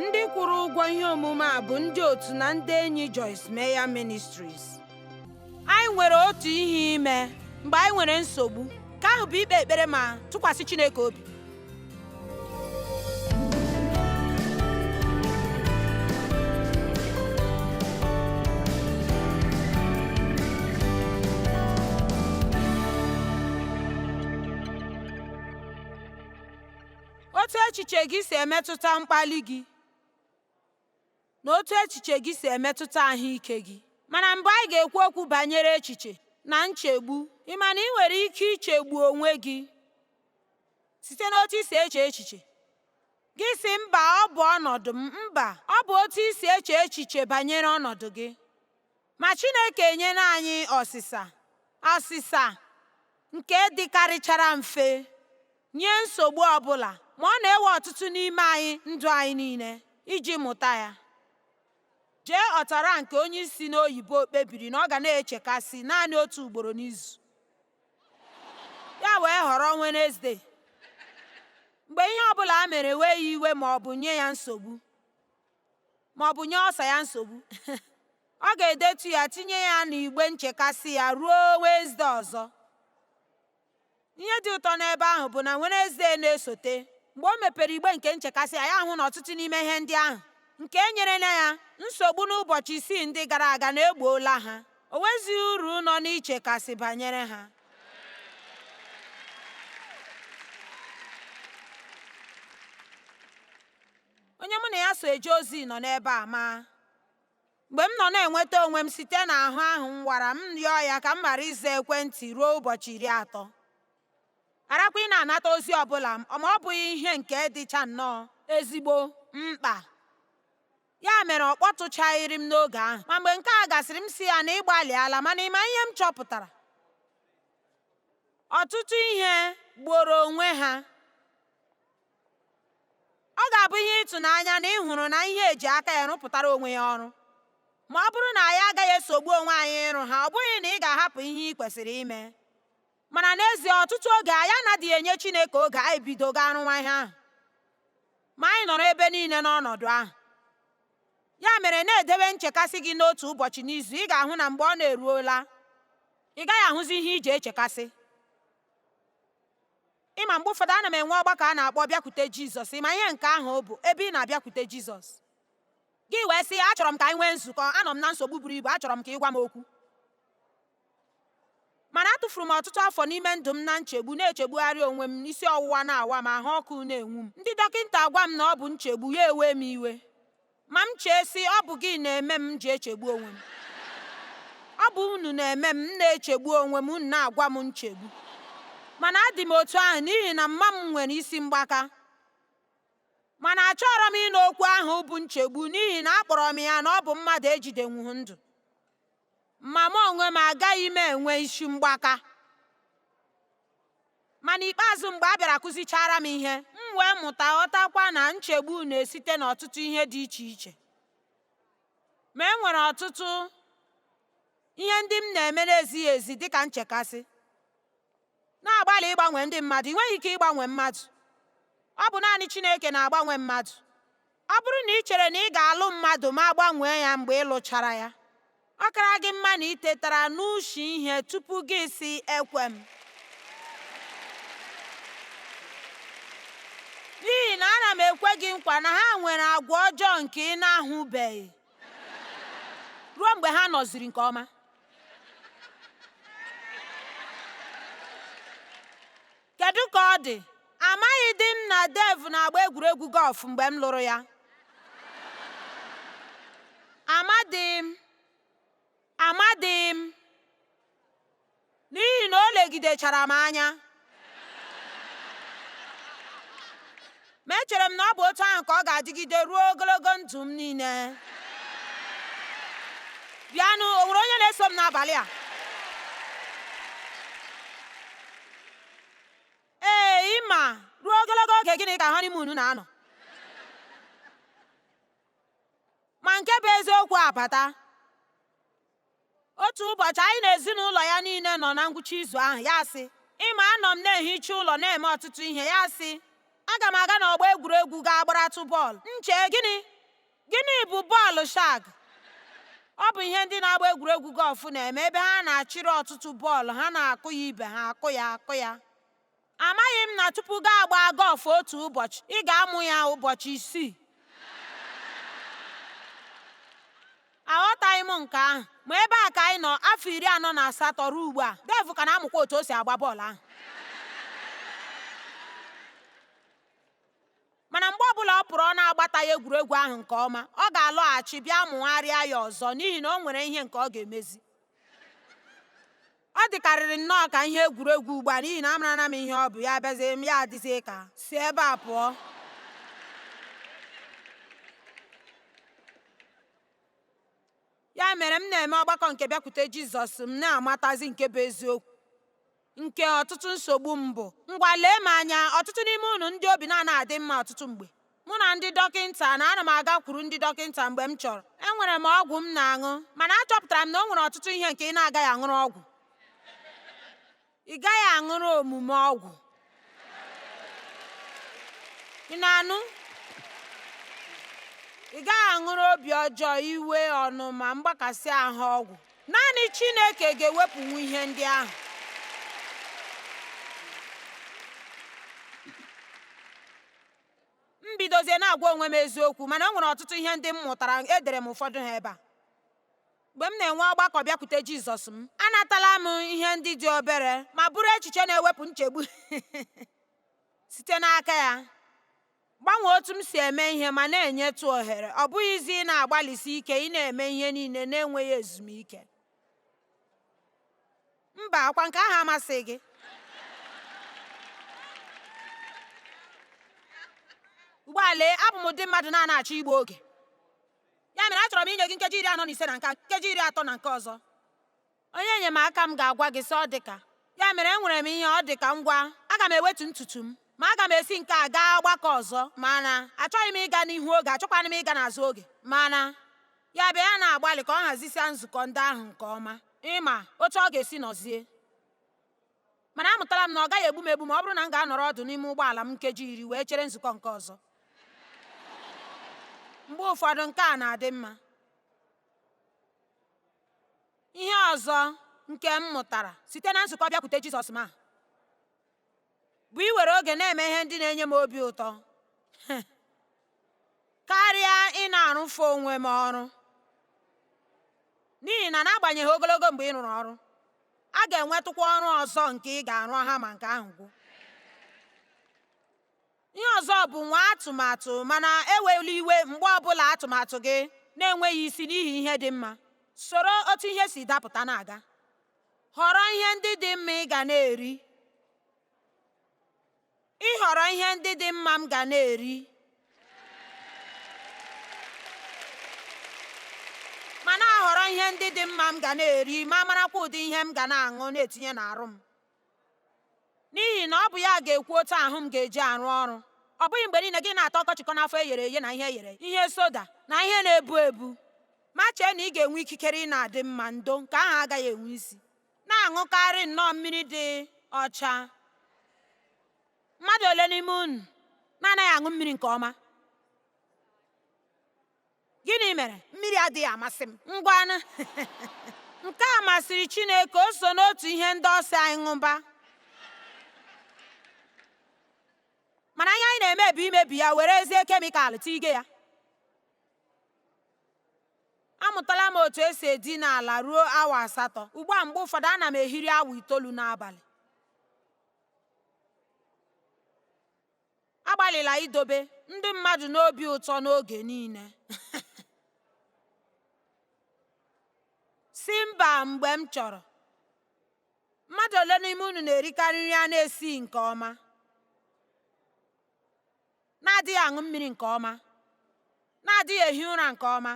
Ndị kwụrụ ụgwọ ihe omume a bụ ndị otu na ndị enyi Joyce Meyer Ministries. Anyị nwere otu ihe ime mgbe anyị nwere nsogbu, nke ahụ bụ ikpe ekpere ma tụkwasị Chineke obi. Otu echiche gị si emetụta mkpali gị na otu echiche gị si emetụta ahụike gị. Mana mgbe anyị ga-ekwu okwu banyere echiche na nchegbu, ị ma na ị nwere ike ichegbu onwe gị site n'otu i si eche echiche. Gị sị, Mba, ọ bụ ọnọdụ m. Mba, ọ bụ otu i si eche echiche banyere ọnọdụ gị. Ma Chineke enyela anyị ọsịsa, ọsịsa nke dịkarịchara mfe nye nsogbu ọ bụla, ma ọ na-ewe ọtụtụ n'ime anyị ndụ anyị niile iji mụta ya. Jay Otaranke nke onye isi n'oyibo kpebiri na ọ ga na-echekasị naanị otu ugboro n'izu. Ya wee họrọ Wenezdee. Mgbe ihe ọ bụla mere wee ya iwe ma ọ bụ nye ya nsogbu, ma ọ bụ nye ọsa ya nsogbu, ọ ga-edetu ya tinye ya n'igbe nchekasị ya ruo Wenezdee ọzọ. Ihe dị ụtọ n'ebe ahụ bụ na Wenezdee na-esote, mgbe o mepere igbe nke nchekasị ya, ya ahụ na ọtụtụ n'ime ihe ndị ahụ nke nyerela ya nsogbu n'ụbọchị isii ndị gara aga na egboola ha. O nwezighị uru nọ n'ichekasị banyere ha. Onye mụ na ya so eje ozi nọ n'ebe a, ma mgbe m nọ na-enweta onwe m site n'ahụ ahụ m wara, m rịọ ya ka m ghara ịza ekwentị ruo ụbọchị 30. Gharakwa ị na-anata ozi ọ bụla ma ọ bụghị ihe nke dịcha nnọọ ezigbo mkpa. Ya mere ọ kpọtụchaghịrị m n'oge ahụ. Ma mgbe nke a gasịrị, m sị ya na ị gbalịala, mana ị ma ihe m chọpụtara? Ọtụtụ ihe gboro onwe ha. Ọ ga-abụ ihe ịtụnanya na ị hụrụ na ihe eji aka ya rụpụtara onwe ya ọrụ. Ma ọ bụrụ na anyị agaghị esogbu onwe anyị ịrụ ha, ọ bụghị na ị ga-ahapụ ihe ị kwesịrị ime. Mana n'ezie, ọtụtụ oge anyị anaghị enye Chineke oge anyị bido gaa rụwa ihe ahụ. Ma anyị nọrọ ebe niile n'ọnọdụ ahụ. Ya mere na-edewe nchekasị gị n'otu ụbọchị n'izu, ị ga-ahụ na mgbe ọ na-eruola, ị gaghị ahụzi ihe iji echekasị. Ị ma, mgbe ụfọdụ ana m enwe ọgbakọ a na-akpọ Bịakwute Jizọs. Ị ma ihe nke ahụ bụ? Ebe ị na-abịakwute Jizọs. Gị wee sị, Achọrọ m ka anyị nwee nzukọ. Anọ m na nsogbu buru ibu. Achọrọ m ka ị gwa m okwu. Mana atụfuru m ọtụtụ afọ n'ime ndụ m na nchegbu, na-echegbugharị onwe m, isi ọwụwa na-awa m, ahụ ọkụ na-enwu m. Ndị dọkịta agwa m na ọ bụ nchegbu, ya ewee m iwe. Ma m chee sị, ọ bụ gị na-eme m ji echegbu onwe m. Ọ bụ unu na-eme m na-echegbu onwe m, unu na-agwa m nchegbu. Mana adị m otu ahụ n'ihi na mma m nwere isi mgbaka. Mana achọrọ m ịnụ okwu ahụ bụ nchegbu n'ihi na akpọrọ m ya na ọ bụ mmadụ ejidenwughị ndụ. Ma mụ onwe m agaghị m enwe isi mgbaka. Ma n'ikpeazụ mgbe a bịara kụzichara m ihe, m wee mụta ghọtakwa na nchegbu na-esite n'ọtụtụ ihe dị iche iche. Ma e nwere ọtụtụ ihe ndị m na-eme na-ezighị ezi dịka nchekasị. Na-agbalị ịgbanwe ndị mmadụ, ị nweghị ike ịgbanwe mmadụ. Ọ bụ naanị Chineke na-agbanwe mmadụ. Ọ bụrụ na ị chere na ị ga-alụ mmadụ ma gbanwee ya mgbe ị lụchara ya, ọ kara gị mma na ị tetara n'ushi ihe tupu gị sị ekwe m. N'ihi na ana m ekwe gị nkwa na ha nwere agwa ọjọọ nke ị na-ahụbeghị ruo mgbe ha nọziri nke ọma. Kedu ka ọ dị? Amaghịdị m na Dave na-agba egwuregwu gọlf mgbe m lụrụ ya. Amadịghị m. Amadịghị m. N'ihi na o legidechara m anya. Ma echere m na ọ bụ otu ahụ ka ọ ga-adịgide ruo ogologo ndụ m niile. Bịanụ, o nwere onye na-eso m n'abalị a? Ee, ị ma, ruo ogologo oge gịnị ka honeymoon na-anọ? Ma nke bụ eziokwu abata. Otu ụbọchị, anyị na ezinụlọ ya niile nọ na ngwụcha izu ahụ, ya sị, Ị ma, anọ m na-ehicha ụlọ na-eme ọtụtụ ihe. Ya sị, Aga m aga n'ọgbọ egwuregwu gaa gbaratụ bọọlụ. M chee, gịnị? Gịnị bụ bọọlụ shag? Ọ bụ ihe ndị na-agba egwuregwu gọlf na-eme ebe ha na-achịrị ọtụtụ bọọlụ, ha na-akụ ya ibe ha, akụ ya, akụ ya. Amaghị m na tupu gị agba gọlf otu ụbọchị, ị ga-amụ ya ụbọchị 6. Aghọtaghị m nke ahụ, ma ebe a ka anyị nọ afọ 48 ruo ugbu a. Dave ka na-amụkwa otu o si agba bọọlụ ahụ. Mana mgbe ọbụla ọ pụrụ ọ na-agbataghị egwuregwu ahụ nke ọma, ọ ga-alọghachi bịa mụgharịa ya ọzọ n'ihi na o nwere ihe nke ọ ga-emezi. Ọ dịkarịrị nnọọ ka ihe egwuregwu ugbu a n'ihi na amarala m ihe ọ bụ, ya bịazie m ya adịzie ka si ebe a pụọ. Ya mere m na-eme ọgbakọ nke Bịakwute Jizọs, m na-amatazi nke bụ eziokwu nke ọtụtụ nsogbu m bụ. Ngwa lee m anya, ọtụtụ n'ime unu ndị obi na-anaghị adị mma ọtụtụ mgbe. Mụ na ndị dọkịnta na ana m agakwuru ndị dọkịnta mgbe m chọrọ. Enwere m ọgwụ m na-aṅụ, mana achọpụtara m na o nwere ọtụtụ ihe nke ị na-agaghị aṅụrụ ọgwụ. Ị gaghị aṅụrụ omume ọgwụ. Ị na-anụ? Ị gaghị aṅụrụ obi ọjọọ, iwe, ọnụma, mgbakasị ahụ ọgwụ. Naanị Chineke ga-ewepụnwu ihe ndị ahụ. M bidozie na-agwa onwe m eziokwu, mana o nwere ọtụtụ ihe ndị m mụtara, edere m ụfọdụ ha ebe a. Mgbe m na-enwe ọgbakọ Bịakwute Jizọs m, anatala m ihe ndị dị obere ma bụrụ echiche na-ewepụ nchegbu site n'aka ya. Gbanwee otu m si eme ihe ma na-enyetụ ohere, ọ bụghịzi ị na-agbalịsi ike ị na-eme ihe niile na-enweghị ezumike. Mba, ọkwa nke ahụ amasịghị gị. Ugbu a lee, abụ m ụdị mmadụ na-ana achọ igbu oge. Ya mere achọrọ m inye gị nkeji 45 na nke a, nkeji 30 na nke ọzọ. Onye enyemaka m ga-agwa gị sị ọ dịka. Ya mere enwere m ihe ọ dịka ngwa, aga m ewetu ntutu m, ma aga m esi nke a gaa ọgbakọ ọzọ, mana achọghị m ịga n'ihu oge, achọkwana m ịga n'azụ oge, mana ya bịa ya na-agbalị ka ọ hazisia nzukọ ndị ahụ nke ọma, ịma otu ọ ga-esi nọzie. Mana amụtala m na ọ gaghị egbu m egbu ma ọ bụrụ na m ga-anọrọ ọdụ n'ime ụgbọala m nkeji 10 wee chere nzukọ nke ọzọ. Mgbe ụfọdụ nke a na-adị mma. Ihe ọzọ nke m mụtara site na nzukọ Bịakwute Jizọs ma bụ iwere oge na-eme ihe ndị na-enye m obi ụtọ karịa ị na-arụfe onwe m ọrụ. N'ihi na n'agbanyeghị ogologo mgbe ị rụrụ ọrụ, a ga-enwetụkwa ọrụ ọzọ nke ị ga-arụ ha ma nke ahụ gwụ. Ihe ọzọ bụ nwee atụmatụ, mana ewela iwe mgbe ọbụla atụmatụ gị na-enweghị isi n'ihi ihe dị mma. Soro otu ihe si dapụta na-aga. Họrọ ihe ndị dị mma ị ga na-eri. Ịhọrọ ihe ndị dị mma m ga na-eri. Ma na-ahọrọ ihe ndị dị mma m ga na-eri, ma marakwa ụdị ihe m ga na-aṅụ na-etinye n'arụ m. N'ihi na ọ bụ ya ga-ekwu otu ahụ m ga-eji arụ ọrụ. Ọ bụghị mgbe niile gị na-ata ọkọchịkọ n'afọ eyere eye na ihe eyere, ihe soda na ihe na-ebu ebu. Ma chee na ị ga-enwe ikikere ị na-adị mma, ndo nke ahụ agaghị enwe isi. Na-aṅụkarị nnọọ mmiri dị ọcha. Mmadụ ole n'ime unu na-anaghị aṅụ mmiri nke ọma? Gịnị mere? Mmiri adịghị amasị m. Ngwanụ. Nke a masịrị Chineke, o so n'otu ihe ndị ọ sị anyị ṅụba. Mana ihe anyị na-eme bụ imebi ya were ezie kemịkalụ tige ya. Amụtala m otu esi edina ala ruo awa 8. Ugbu a mgbe ụfọdụ ana m ehiri awa 9 n'abalị. Agbalịla idobe ndị mmadụ n'obi ụtọ n'oge niile. Si mba mgbe m chọrọ. Mmadụ ole n'ime unu na-erikarị nri a na-esighị nke ọma, na-adịghị aṅụ mmiri nke ọma, na-adịghị ehi ụra nke ọma?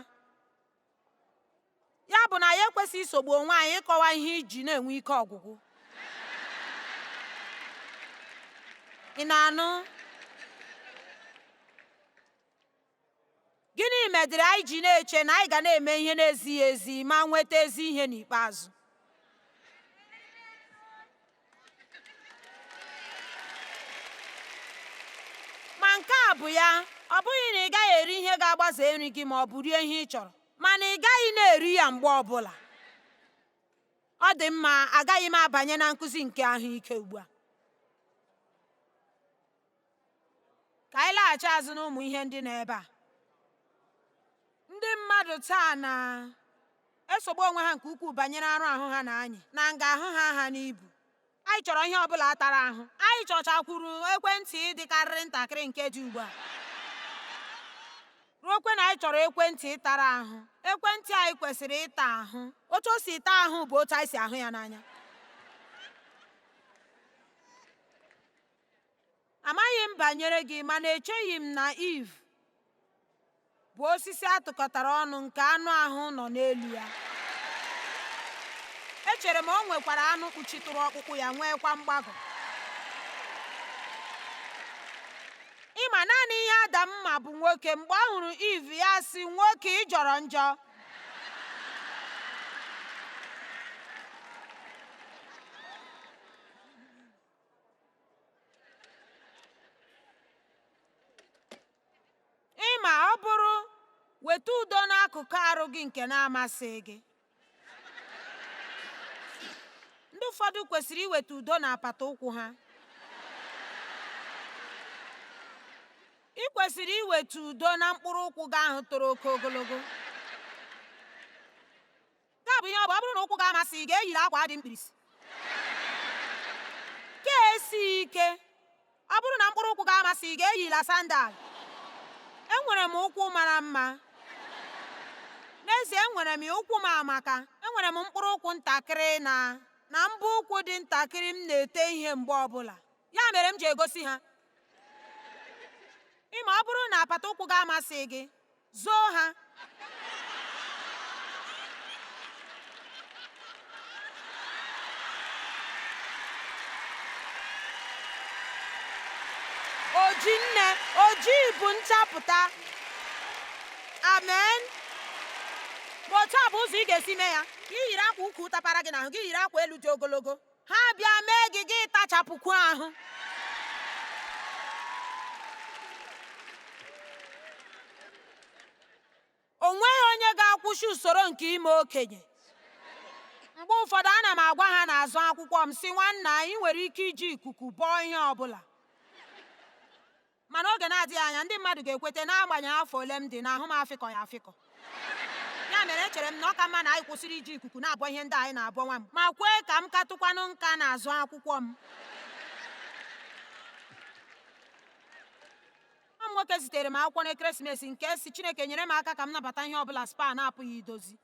Ya bụ na anyị ekwesịghị isogbu onwe anyị ịkọwa ihe iji na-enwe ike ọgwụgwụ. Ị na-anụ? Gịnị medịrị anyị ji na-eche na anyị ga na-eme ihe na-ezighị ezi ma nweta ezi ihe n'ikpeazụ? Ma nke a bụ ya. Ọ bụghị na ị gaghị eri ihe ga-agbaze nri gị ma ọ bụ rie ihe ị chọrọ, mana ị gaghị na-eri ya mgbe ọbụla. Ọ dị mma, agaghị m abanye na nkụzi nke ahụike ugbu a. Ka anyị laghachi azụ n'ụmụ ihe ndị nọ ebe a. Ndị mmadụ taa na-esogbu onwe ha nke ukwuu banyere arụ ahụ ha na-anyị na nga ahụ ha ha n'ibu. Anyị chọrọ ihe ọ bụla tara ahụ. Anyị chọchakwuru ekwentị dịkarịrị ntakịrị nke dị ugbu a. Ruokwe na anyị chọrọ ekwentị tara ahụ. Ekwentị anyị kwesịrị ịta ahụ. Otu o si taa ahụ bụ otu anyị si ahụ ya n'anya. Amaghị m banyere gị, mana echeghị m na Eve bụ osisi a tụkọtara ọnụ nke anụ ahụ nọ n'elu ya. Echere m o nwekwara anụ kpuchitụrụ ọkpụkpụ ya, nweekwa mgbagọ. Ị ma, naanị ihe Adam ma bụ nwoke. Mgbe ọ hụrụ Eve, ya sị, nwoke, ị jọrọ njọ. Ị ma, ọ bụrụ, weta udo n'akụkụ arụ gị nke na-amasị gị. Ndị ụfọdụ kwesịrị iweta udo n'apata ụkwụ ha. Ị kwesịrị iweta udo na mkpụrụ ụkwụ gị ahụ toro oke ogologo. Nke a bụ ihe ọ bụ, ọ bụrụ na ụkwụ gị amasị gị, eyiri akwa dị mkpirisi. Nke a esighị ike. Ọ bụrụ na mkpụrụ ụkwụ gị amasị gị, eyila sandal. Enwere m ụkwụ mara mma. N'ezie, enwere m ya, ụkwụ m amaka. Enwere m mkpụrụ ụkwụ ntakịrị na na mbọ ụkwụ dị ntakịrị m na-ete ihe mgbe ọbụla. Ya mere m ji egosi ha. Ị ma, ọ bụrụ na apata ụkwụ gị amasị gị, zoo ha. Oji nne, ojii bụ nchapụta. Amen. Ma otu a bụ ụzọ ị ga-esi mee ya. Gị yiri akwa ukwu tapara gị n'ahụ, gị yiri akwa elu dị ogologo. Ha bịa mee gị, gị tachapụkwu ahụ. O nweghị onye ga-akwụsị usoro nke ime okenye. Mgbe ụfọdụ ana m agwa ha n'azụ akwụkwọ m sị, nwanna, ị nwere ike iji ikuku bọọ ihe ọ bụla. Mana oge na-adịghị anya, ndị mmadụ ga-ekweta n'agbanyeghị afọ ole m dị na ahụ m afịkọghị afịkọ. Ya mere echere m na ọ ka mma na anyị kwụsịrị iji ikuku na-abọ ihe ndị anyị na-abọ nwa m, ma kwee ka m katụkwanụ nka n'azụ akwụkwọ m. Nwa m nwoke zitere m akwụkwọ n'ekeresimesi nke sị Chineke nyere m aka ka m nabata ihe ọ bụla spa na-apụghị idozi.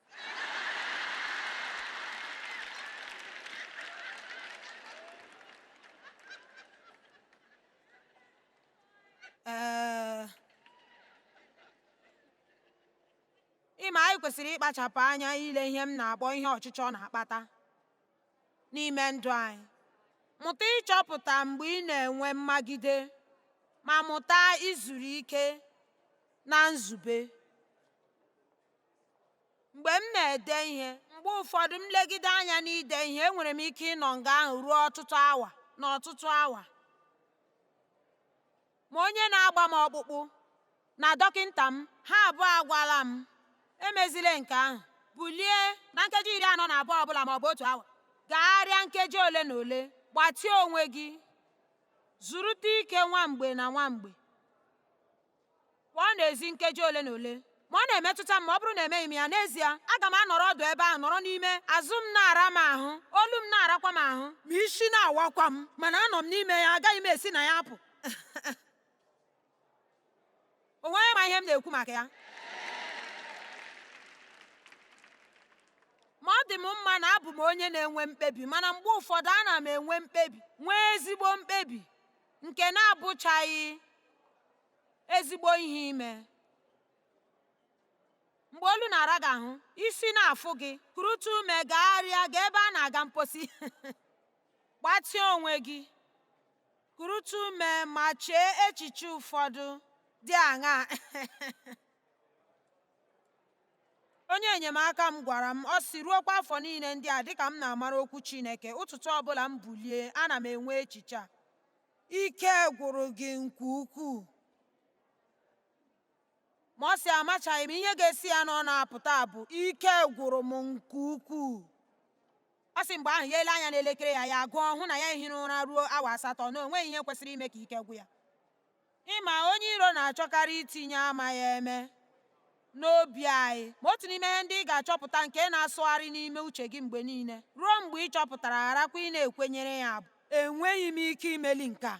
Ee, ị ma, anyị kwesịrị ịkpachapụ anya ile ihe m na-akpọ ihe ọchịchọ na-akpata n'ime ndụ anyị. Mụta ịchọpụta mgbe ị na-enwe mmagide ma mụta izuru ike na nzube. Mgbe m na-ede ihe, mgbe ụfọdụ m legide anya n'ide ihe, enwere m ike ịnọ nga ahụ ruo ọtụtụ awa na ọtụtụ awa. Ma onye na-agba m ọkpụkpụ na dọkịnta m, ha abụọ agwala m, emezila nke ahụ. Bulie na nkeji 42 ọbụla ma ọ bụ otu awa. Gagharịa nkeji ole na ole. Gbatịa onwe gị. Zurute ike nwa mgbe na nwa mgbe. Pụọ n'ezi nkeji ole na ole. Ma ọ na-emetụta m ma ọ bụrụ na emeghị m ya. N'ezie, aga m anọrọ ọdụ ebe ahụ, nọrọ n'ime, azụ m na-ara m ahụ, olu m na-arakwa m ahụ, ma isi na-awakwa m, mana anọ m n'ime ya, agaghị m esi na ya apụ. O nweghị ma ihe m na-ekwu maka ya. Ma ọ dị m mma na abụ m onye na-enwe mkpebi, mana mgbe ụfọdụ ana m enwe mkpebi, nwee ezigbo mkpebi nke na-abụchaghị ezigbo ihe ime. Mgbe olu na-ara gị ahụ, isi na-afụ gị, kurutu ume, gagharịa, gaa ebe a na-aga mposi, gbatịa onwe gị, kurutu ume ma chee echiche ụfọdụ dị aṅaa. Onye enyemaka m gwara m, ọ sị, ruokwa afọ niile ndị a dịka m na-amara okwu Chineke, ụtụtụ ọbụla m bulie, ana m enwe echiche a. Ike gwụrụ gị nke ukwuu. Ma ọ sị, amachaghị m ihe ga-esi ya n'ọnụ apụta bụ ike gwụrụ m nke ukwuu. Ọ sị mgbe ahụ ya ele anya n'elekere ya, ya gụọ hụ na ya ehiri ụra ruo awa 8 na o nweghị ihe kwesịrị ime ka ike gwụ ya. Ịma onye iro na-achọkarị itinye amaghị eme n'obi anyị. Ma otu n'ime ihe ndị ị ga-achọpụta nke na-asụgharị n'ime uche gị mgbe niile ruo mgbe ị chọpụtara gharakwa ị na-ekwenyere ya bụ, enweghị m ike imeli nke a.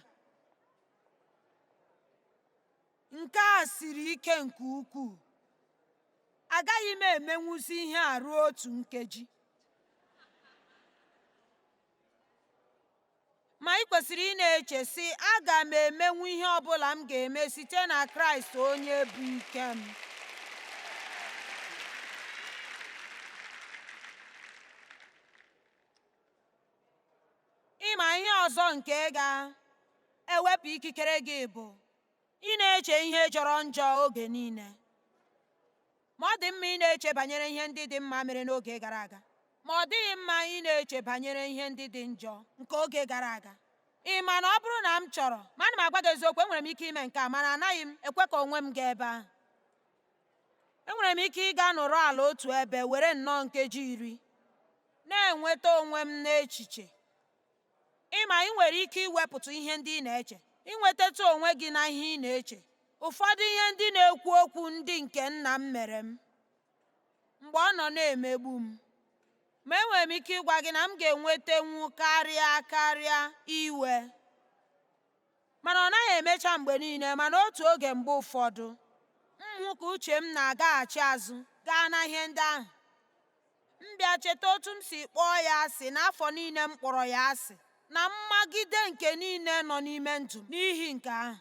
Nke a siri ike nke ukwuu. Agaghị m emenwuzi ihe a ruo otu nkeji. Ma ị kwesịrị ị na-eche sị, aga m emenwu ihe ọ bụla m ga-eme site na Kraịst onye bụ ike m. Ịma ihe ọzọ nke ga-ewepụ ikikere gị bụ ị na-eche ihe jọrọ njọ oge niile. Ma ọ dị mma ị na-eche banyere ihe ndị dị mma mere n'oge gara aga. Ma ọ dịghị mma ị na-eche banyere ihe ndị dị njọ nke oge gara aga. Ị ma na ọ bụrụ na m chọrọ, ma ana m agwa gị eziokwu, enwere m ike ime nke a, mana anaghị m ekwe ka onwe m gaa ebe ahụ. Enwere m ike ịga nọrọ ala otu ebe were nnọọ nkeji 10 na-enweta onwe m n'echiche. Ịma ị nwere ike iwepụta ihe ndị ị na-eche, inwetatụ onwe gị na ihe ị na-eche. Ụfọdụ ihe ndị na-ekwu okwu ndị nke nna m mere m mgbe ọ nọ na-emegbu m. Ma enwere m ike ịgwa gị na m ga-enwetanwu karịa iwe. Mana ọ naghị emecha mgbe niile, mana otu oge mgbe ụfọdụ, m hụ ka uche m na-agaghachi azụ gaa na ihe ndị ahụ. M bịa cheta otu m si kpọọ ya asị n'afọ niile m kpọrọ ya asị, na mmagide nke niile nọ n'ime ndụ m n'ihi nke ahụ,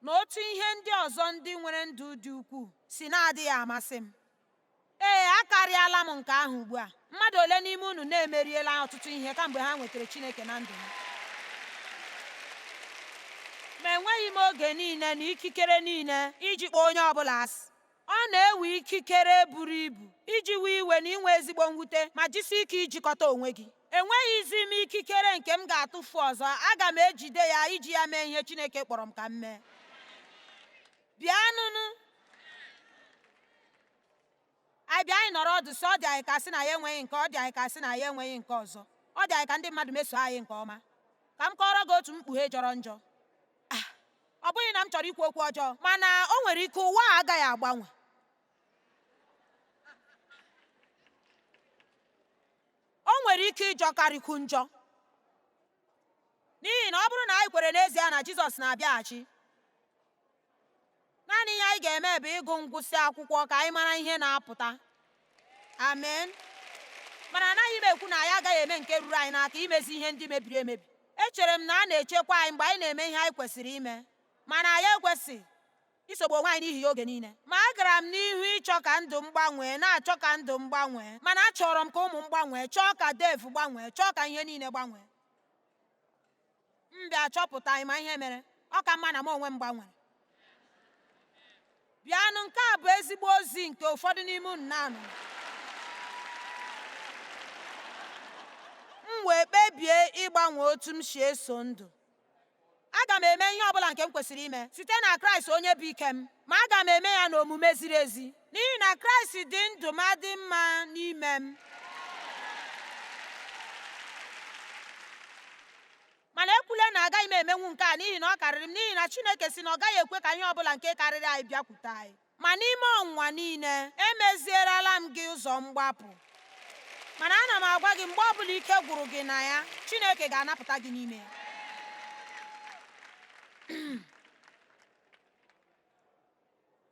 na otu ihe ndị ọzọ ndị nwere ndụ dị ukwuu si na-adịghị amasị m. Ee, akarịala m nke ahụ ugbu a. Mmadụ ole n'ime unu na-emeriela ọtụtụ ihe kamgbe ha nwetara Chineke na ndụ ha? Ma enweghị m oge niile na ikikere niile iji kpọọ onye ọbụla asị. Ọ na-ewe ikikere buru ibu iji wee iwe na inwe ezigbo mwute ma jisie ike ijikọta onwe gị. Enweghịzi m ikikere nke m ga-atụfu ọzọ. Aga m ejide ya iji ya mee ihe Chineke kpọrọ m ka m mee. Bịanụnụ. Anyị bịa anyị nọrọ ọdụ sị ọ dị anyị ka sị na ya enweghị nke, ọ dị anyị ka sị na ya enweghị nke ọzọ. Ọ dị anyị ka ndị mmadụ meso anyị nke ọma. Ka m kọọrọ gị otu mkpughe jọrọ njọ. Ọ bụghị na m chọrọ ikwu okwu ọjọọ, mana o nwere ike ụwa a agaghị agbanwe. O nwere ike ịjọkarịkwu njọ. N'ihi na ọ bụrụ na anyị kwere n'ezie na Jizọs na-abịaghachi, naanị ihe anyị ga-eme bụ ịgụ ngwụsị akwụkwọ ka anyị mara ihe na-apụta. Amen. Mana anaghị m ekwu na anyị agaghị eme nke ruru anyị n'aka imezi ihe ndị mebiri emebi. Echere m na a na-echekwa anyị mgbe anyị na-eme ihe anyị kwesịrị ime, mana anyị ekwesịghị isogbu onwe anyị n'ihi ya oge niile. Ma agara m n'ihu ịchọ ka ndụ m gbanwee, na-achọ ka ndụ m gbanwee, mana achọrọ m ka ụmụ m gbanwee, chọọ ka Dave gbanwee, chọọ ka ihe niile gbanwee. M bịa chọpụta ịma ihe mere, ọ ka mma na m onwe m gbanwere. Bịanụ, nke a bụ ezigbo ozi nke ụfọdụ n'ime unu na-anụ. M wee kpebie ịgbanwe otu m si eso ndụ. Aga m eme ihe ọbụla nke m kwesịrị ime site na Kraịst onye bụ ike m, ma aga m eme ya n'omume ziri ezi, n'ihi na Kraịst dị ndụ ma dị mma n'ime m. Mana ekwule na agaghị m emenwu nke a n'ihi na ọ karịrị m, n'ihi na Chineke sị na ọ gaghị ekwe ka ihe ọbụla nke karịrị anyị bịakwute anyị. Ma n'ime ọnwụnwa niile, emezierala m gị ụzọ mgbapụ. Mana ana m agwa gị, mgbe ọbụla ike gwụrụ gị na ya, Chineke ga-anapụta gị n'ime ya.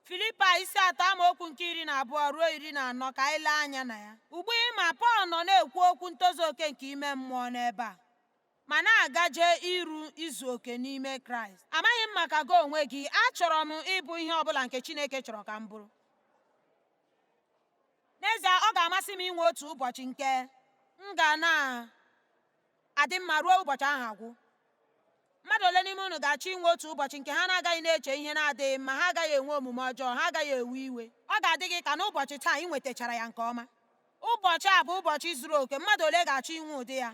Filipaị isi 3 amaokwu nke 12 ruo 14 ka anyị lee anya na ya. Ugbu ịma Pọl nọ na-ekwu okwu ntozu oke nke ime mmụọ n'ebe a, ma na-agaje iru izu oke n'ime Kraịst. Amaghị m maka gị onwe gị, achọrọ m ịbụ ihe ọbụla nke Chineke chọrọ ka m bụrụ. N'ezie, ọ ga-amasị m inwe otu ụbọchị nke m ga na-adị mma ruo ụbọchị ahụ agwụ. Mmadụ ole n'ime unu ga-achọ inwe otu ụbọchị nke ha na-agaghị na-eche ihe na-adịghị mma, ha agaghị enwe omume ọjọọ, ha agaghị ewe iwe? Ọ ga-adị gị ka n'ụbọchị taa ị nwetachara ya nke ọma. Ụbọchị a bụ ụbọchị zuru oke, mmadụ ole ga-achọ inwe ụdị ya?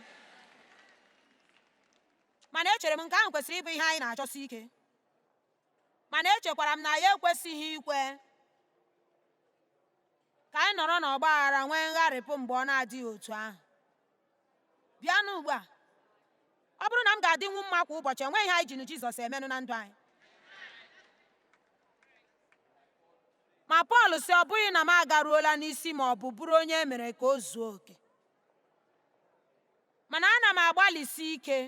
Mana echere m nke ahụ kwesịrị ịbụ ihe anyị na-achọsi ike. Mana echekwara m na ya ekwesịghị ikwe Ka anyị nọrọ n'ọgba aghara nwee ngharịpụ mgbe ọ na-adịghị otu ahụ. Bịanụ ugbu a. Ọ bụrụ na m ga-adịnwu mma kwa ụbọchị, enweghị ihe anyị ji nụ Jizọs emenụ na ndụ anyị. Ma Pọl sị, ọ bụghị na m agaruola n'isi ma ọ bụ bụrụ onye e mere ka o zuo oke. Mana ana m agbalịsi ike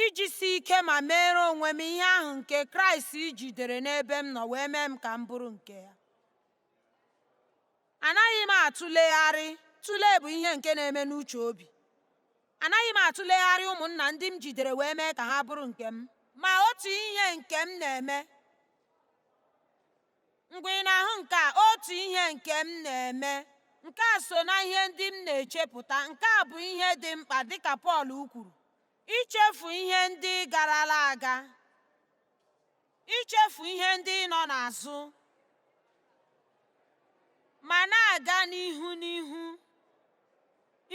ijisi ike ma meere onwe m ihe ahụ nke Kraịst jidere n'ebe m nọ wee mee m ka m bụrụ nke ya. Anaghị m atụlegharị, tụlee bụ ihe nke na-eme n'uche obi. Anaghị m atụlegharị ụmụnna ndị m jidere wee mee ka ha bụrụ nke m. Ma otu ihe nke m na-eme, ngwa ị na-ahụ nke a, otu ihe nke m na-eme, nke a so na ihe ndị m na-echepụta, nke a bụ ihe dị mkpa dịka Pọl kwuru, ichefu ihe ndị garala aga, ichefu ihe ndị nọ n'azụ, ma na-aga n'ihu n'ihu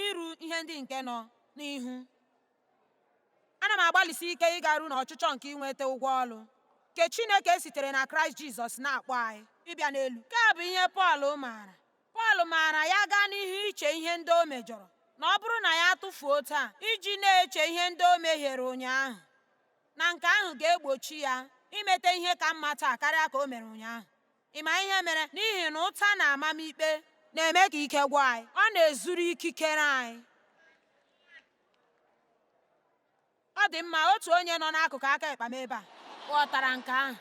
iru ihe ndị nke nọ n'ihu. Ana m agbalịsi ike ịgaru n'ọchịchọ nke inweta ụgwọ ọrụ nke Chineke sitere na Kraịst Jizọs na-akpọ anyị ịbịa n'elu. Nke a bụ ihe Pọl maara. Pọl maara ya gaa n'ihu iche ihe ndị o mejọrọ, na ọ bụrụ na ya atụfuo taa iji na-eche ihe ndị o mehiere ụnyaahụ, na nke ahụ ga-egbochi ya imete ihe ka mma taa karịa ka o mere ụnyaahụ. Ị ma ihe mere? N'ihi na ụta na amamikpe na-eme ka ike gwụ anyị. Ọ na-ezuru ikikere anyị. Ọ dị mma, otu onye nọ n'akụkụ aka ekpe m ebe a ghọtara nke ahụ.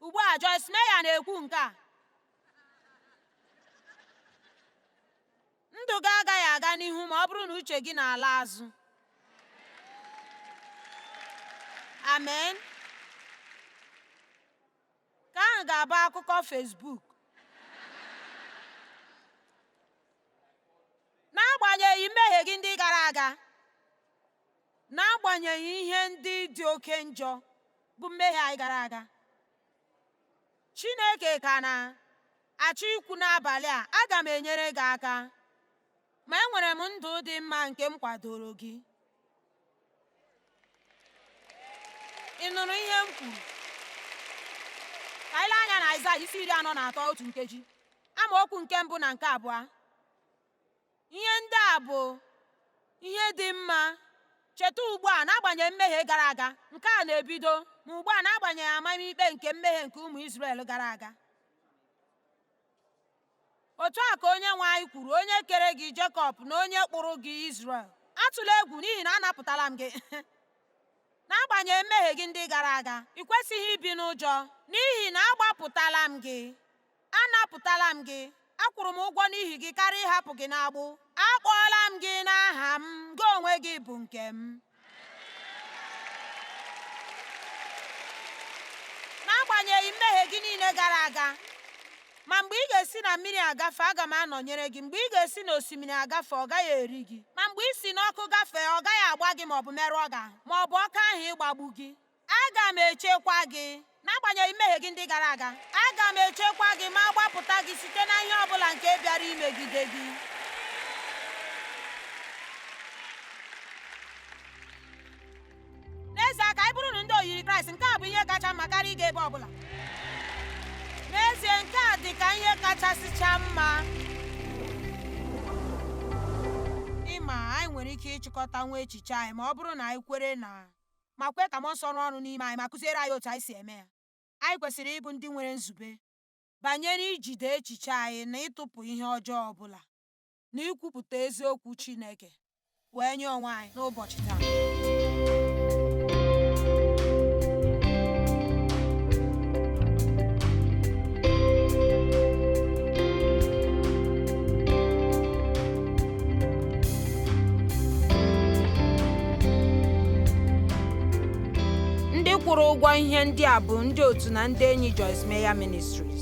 Ugbu a, Joyce Meyer na-ekwu nke a. Ndụ gị agaghị aga n'ihu ma ọ bụrụ na uche gị na-ala azụ. Amen. Nke ahụ ga-abụ akụkọ Facebook. N'agbanyeghị mmehie gị ndị gara aga, n'agbanyeghị ihe ndị dị oke njọ bụ mmehie anyị gara aga, Chineke ka na-achọ ikwu n'abalị a, aga m enyere gị aka, ma enwere m ndụ dị mma nke m kwadoro gị. Ị nụrụ ihe m kwuru? Ka anyị lee anya na Aịzaya isi 43 otu nkeji, amaokwu nke mbụ na nke abụọ. Ihe ndị a bụ ihe dị mma. Cheta ugbu a, n'agbanyeghị mmehie gara aga, nke a na-ebido, ma ugbu a n'agbanyeghị amamikpe nke mmehie nke ụmụ Izrel gara aga. Otu a ka Onyenwe anyị kwuru, onye kere gị Jekọb na onye kpụrụ gị Izrel. Atụla egwu n'ihi na anapụtala m gị. N'agbanyeghị mmehie gị ndị gara aga, ị kwesịghị ibi n'ụjọ n'ihi na agbapụtala m gị. Anapụtala m gị. Akwụrụ m ụgwọ n'ihi gị karịa ịhapụ gị n'agbụ. Akpọọla m gị n'aha m, gị onwe gị bụ nke m. N'agbanyeghị mmehie gị niile gara aga, ma mgbe ị ga-esi na mmiri agafe, aga m anọnyere gị. Mgbe ị ga-esi n'osimiri agafe, ọ gaghị eri gị. Ma mgbe ị si n'ọkụ gafee, ọ gaghị agba gị maọbụ merụọ gị ahụ, maọbụ ọkụ ahụ ịgbagbu gị. Aga m echekwa gị n'agbanyeghị mmehie gị ndị gara aga. Aga m echekwa gị ma gbapụta gị site na ihe ọbụla nke bịara imegide gị. N'ezie, ka anyị bụrụ ndị oyiri Kraịst, nke a bụ ihe kacha mma karịa ịga ebe ọbụla. N'ezie, nke a dị ka ihe kachasịcha mma. Ịma, anyị nwere ike ịchịkọta nwa echiche anyị ma ọ bụrụ na anyị kwere na ma kwe ka Mmụọ Nsọ rụọ ọrụ n'ime anyị ma kụziere anyị otu anyị si eme ya. Anyị kwesịrị ịbụ ndị nwere nzube banyere ijide echiche anyị na ịtụpụ ihe ọjọọ ọ bụla na ikwupụta eziokwu Chineke wee nye onwe anyị n'ụbọchị taa. Ndị kwụrụ ụgwọ ihe ndị a bụ ndị otu na ndị enyi Joyce Meyer Ministries.